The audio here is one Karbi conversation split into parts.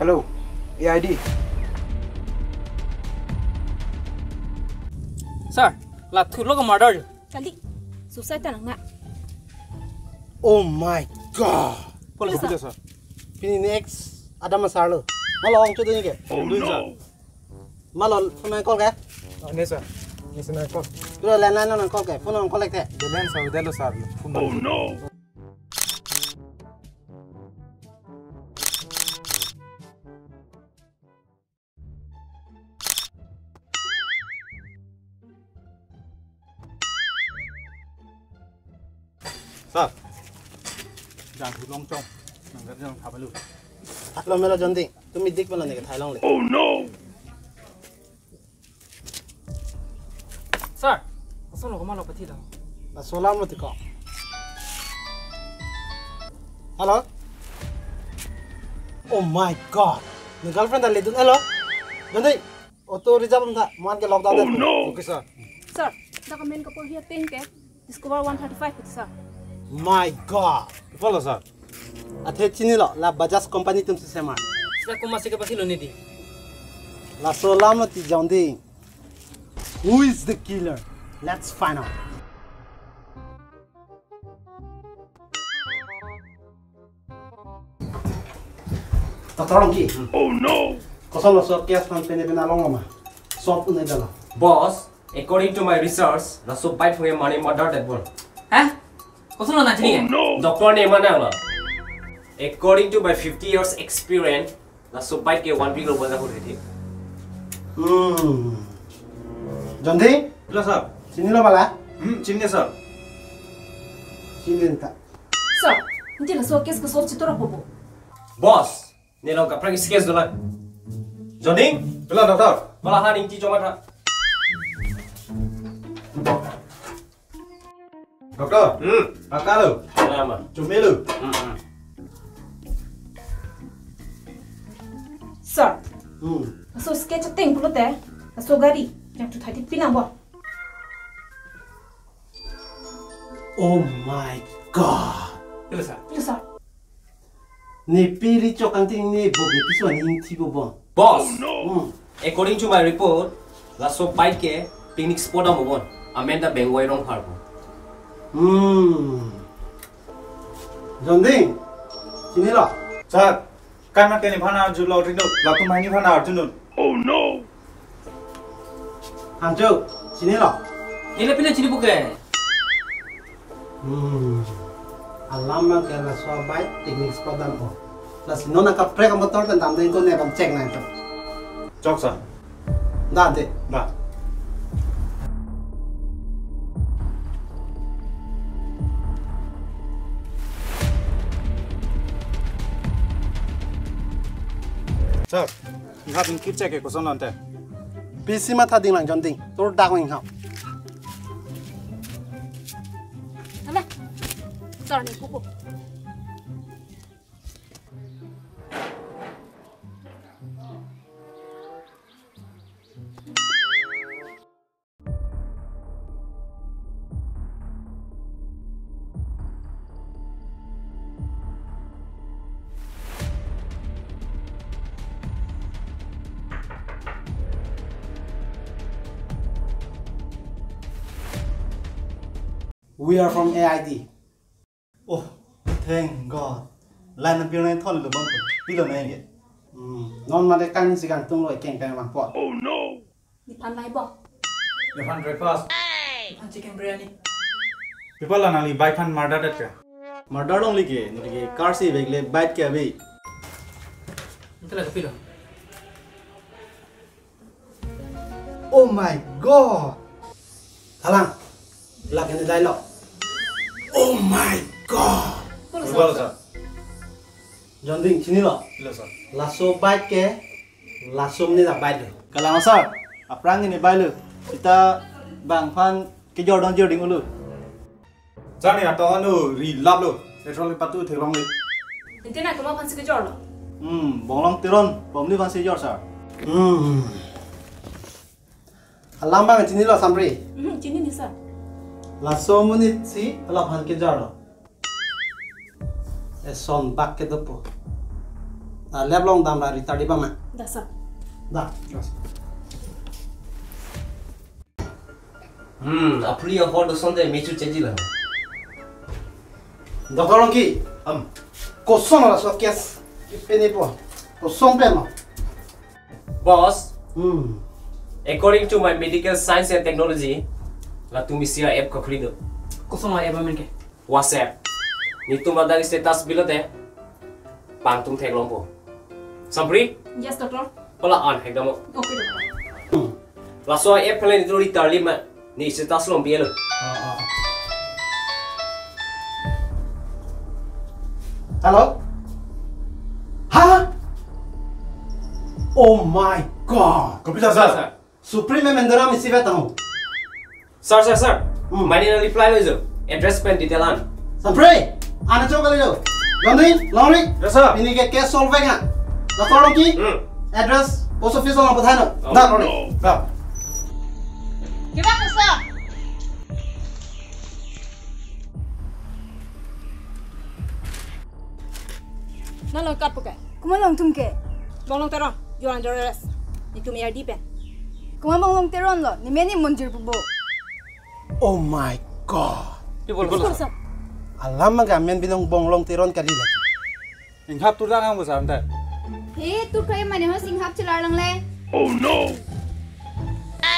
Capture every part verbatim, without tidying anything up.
Hello, A I D. Sir, la thulok murder. Kali, suicide ta nang na. Oh my God. Polo, sir. Pini next Adam asar lo. Malo ong chudu ni ke. Oh no. Malo phone call ke? Ne sir. Ne sir call. Pura landline nang call ke. Phone nang call ke. Balance avelo sir. Phone. Oh no. Sir. Jang thu long chong. Nang gar jang thap alu. Thap lo melo John Ding. Tumi dik melo ne ke thai long le. Oh no. Sir, aso lo koma lo pati lo. Laso alam lo tiko. Hello? Oh my God. Ne girlfriend ta ledun. Hello? John Ding. Auto reserve tha, man ke lockdown. Oh no. Okay, sir. Sir, document kapo hi ateng ke discover one thirty-five, sir. My God. Polo, sir. Athe chinilo, la Bajaj company atum si semar. Sir, komatsi kapasi lo ne di. Laso alam lo ti John Ding. Who is the killer? Let's find out. Doctor Rongki. Oh no! Koson laso case aphan pine pine along loma. Solve un-edetlo. Boss, according to my research, laso bike phone mane murder that one. Hah? Koson lo nangchini? Oh no! Doctor ne mana lo. According to my fifty years experience, laso bike ke one week lo baja hore thi. Hmm. John Ding? Hello, sir. Chinilo bala? Hmm, chinine, sir. Chinine ta. Sir, nje laso case ko solve chitoro popo. Boss, ne lo kaprek case dolang. John Ding? Hello, doctor. Bala ha ning ti choma tha. Doctor. Hmm. Paka lo. Lama. Chumi lo. Hmm, hmm. Sir. Hmm. Laso sketch ateng pulote, laso gari, jang tu thadi pinang bo. Oh my God. Hello, sir. Hello, sir. Ne piri chok kangting ne bo ne piso ani ingthi bo bon. Boss. Hmm. According to my report, laso bike ke picnic spot amo bon. Amen ta Bengwai Rongphar bon. Hmm. John Ding, chinilo? Sir, kan ma ke nephan arjulo rindo, latum hai nephan arjunun. Oh no! Hangcho, chinilo? Nila pina chini buke. Hmm. Alam ma ke laso bike picnic spot dampo. Lasi non akaprek amotor pen damde ko ne bang check nangkok. Chok, sir. Da de. Da. Sir, ngat ingkir check ke koson lo ante. Pisi matha ding lang John Ding. Tur dak wing ha. Ala. Sir ne pupo. We are from A I D. Oh, thank God. Line appear nai thon lo bang. Pilo nai ke. Hmm. Non mate kan si kan tung lo keng keng bang po. Oh no. Nephan lai bo. Nephan breakfast. Nephan chicken biryani. People la nangli bike aphan murder det ke? Murder longle ke, neli ke car si vegle bike ke ave. Ante la kapilo. Oh my God. Thalang. Lake ne dialogue. Oh my God. Polo, sir. Polo, sir. John Ding, chinilo? Hello, sir. Laso bike ke, laso ne da bike lo. Kalang sir, aphrang ne bike lo. Sita bang aphan kejor dong jor ding ulu. Sir, ne ato anu ri lap lo. Petrol patu theklong le. Ante na komat aphan si kejor lo? Hmm, Bonglong Teron, Pomli aphan si jor, sir. Hmm. Alam bang chinilo Sampri? Hmm, chinine, sir. Laso amonit si alam aphan kejor lo. Eson bak kedopo. Ta lab along damra return di bang ma. Da sir. Da. Hmm, apuli ahor do sonte mechu cheji la. Doctor Rongki, um, koson laso case ipini po? Koson pen lo? Boss, hmm, according to my medical science and technology, latum isi a-app kakhri do. Koson a-app amen ke? WhatsApp. Netum ladak status bilote, pangtum theklongpo. Sampri? Yes, doctor. Pala an hekdam. Okay, doctor. Laso a-app pala netum return di ma, ne status along pi-et lo. Oh, oh. Hello? Ha? Oh my God! Kopi ta, sir? Supreme Memorandum isivet tangho. Sir, sir, sir. Hmm. Mane nang reply lo jo. Address pen detail an. Sampri, ana chok kali jo. Longri, longri. Yes, sir. Pini ke case solve ka. Doctor Rongki. Hmm. Address post office along pathan lo. Oh, da, longri. No. Da. Kiba ko, sir? Nang lo kat puke. Komat lo nangtum ke? Bonglong Teron, you are under arrest. Netum A R D pen. Komat Bonglong Teron lo, ne men ni Monjir pu bo. Oh my God. Pi pulo, sir? Alam abang ke amen binong Bonglong Teron kali lagi. Inghap tu dang ang besar ante. He, tu kaya mane ho singhap chelar lang le. Oh no. Ha?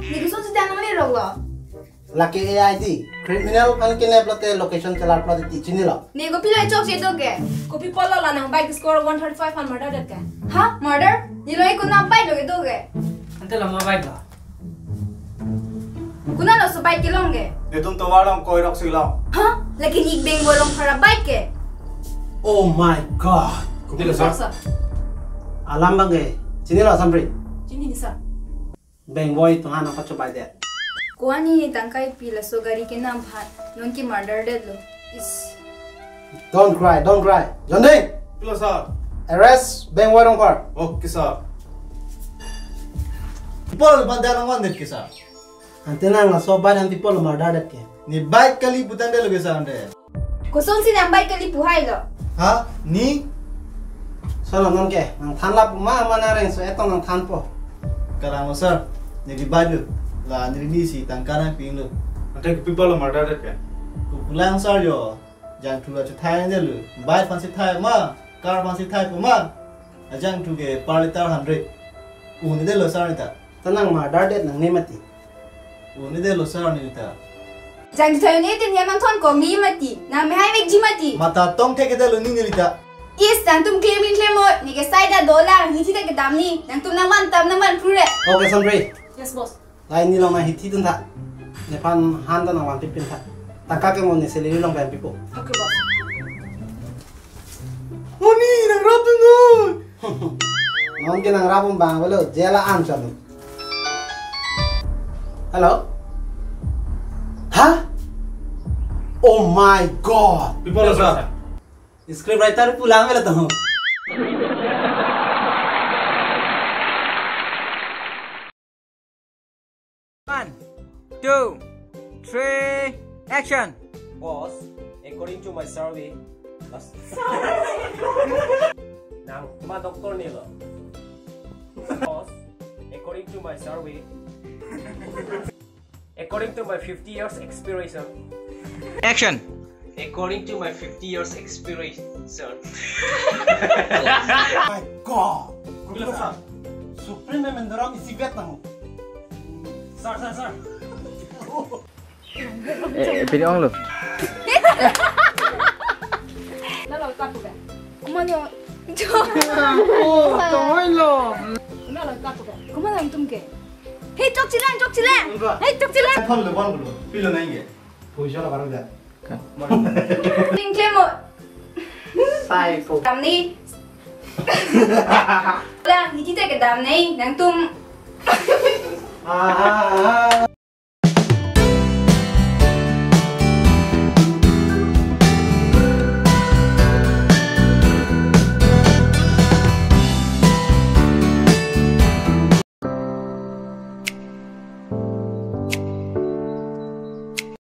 Ne koson si dang nangle rok lo? Lake A I D, criminal aphan kidnap lote location chelar pulote chinilo. Ne kopilo chokche do ke? Kopi apotlo la nang bike score one thirty-five an murder det ke? Ha? Murder? Ne lo e konat bike lo kedo ke? Ante lo ma bike lo? Konat lo so bike kelong ke? Netum tovar along koi rok si lo. Ha? Lake ne beng bolong para bike ke? Oh my God. Kopilo, sir? Sir, sir. Alam abang ke chinilo, Sampri? Chini ni, sir. Beng boi atum aphan nangpachobei det. Ko-an ne tangka ipi laso gari kenam aphan, non ke murder detlo. Is. Don't cry, don't cry. Jonding! Hello, sir. Arrest Beng Boi Rongphar. Okay, sir. Pi pulo bandar nang van det ke, sir? Ante nang laso bike an pi pulo murder det ke? Ne bike kali pu tangte lo ke, sir, ante. Kosonsi nang bike kali pu hai lo? Ha? Ne? Solo non ke, nang than lapu ma, ma nang rengso etong nang thanpo. Kalang lo, sir. Ne ke bike lo. La ne ri ni si tangka nangpi lo. Ante kopi pulo murder det ke? Kopi lang, sir, jo. Jangthu achu thai detlo. Bike aphansi thai ma, car aphansi thaipo ma. Ajangthu ke per litre hundred. Un-e detlo, sir, ne ta. Ta nang murder det nangne mati. Un-e detlo, sir, ne ta. Jangthu thai un-e tin hem nang thon kong ni mati. Nang me hai vekji mati. Mata tong thek detlo ne, ne ta. Is, nangtum claim in claim o, ne ke sai ta dolang, hithi ta kedam ni. Nangtum nang van tam nang van phure. Okay, Sampri. Yes, boss. Lahai ni along nang hithi dun tha. Nephan han ta nang vanpi pin tha. Tangka ke mo ne salary along vanpipo. Okay, boss. Moni, nang rap dun dun. Non ke nang rap um bang belo, jail an chalu. Hello? Ha? Oh my God! Pi pulo, sir? Script writer pu lang belo to. One, two, three, action. Boss, according to my survey, last nang ma doctor ne lo. Boss, according to my survey, according to my fifty years experience, action. According to my fifty years experience, sir. My God! Supreme Memorandum isivet nang. Sir, sir, sir. Eh, eh, pini ong lo. Nang lo kat puke. Komat lo? Oh, tongoi lo. Nang lo kat puke. Komat lo nangtum ke? Hey, chokche lang, chokche lang. Hey, chokche lang. Thon lo, bon lo. Pilo nang ke? Poisa lo baru dah. Ning klem o. Sai ko. Dam ni. Lang, hithi ta kedam ni, nangtum. Ah,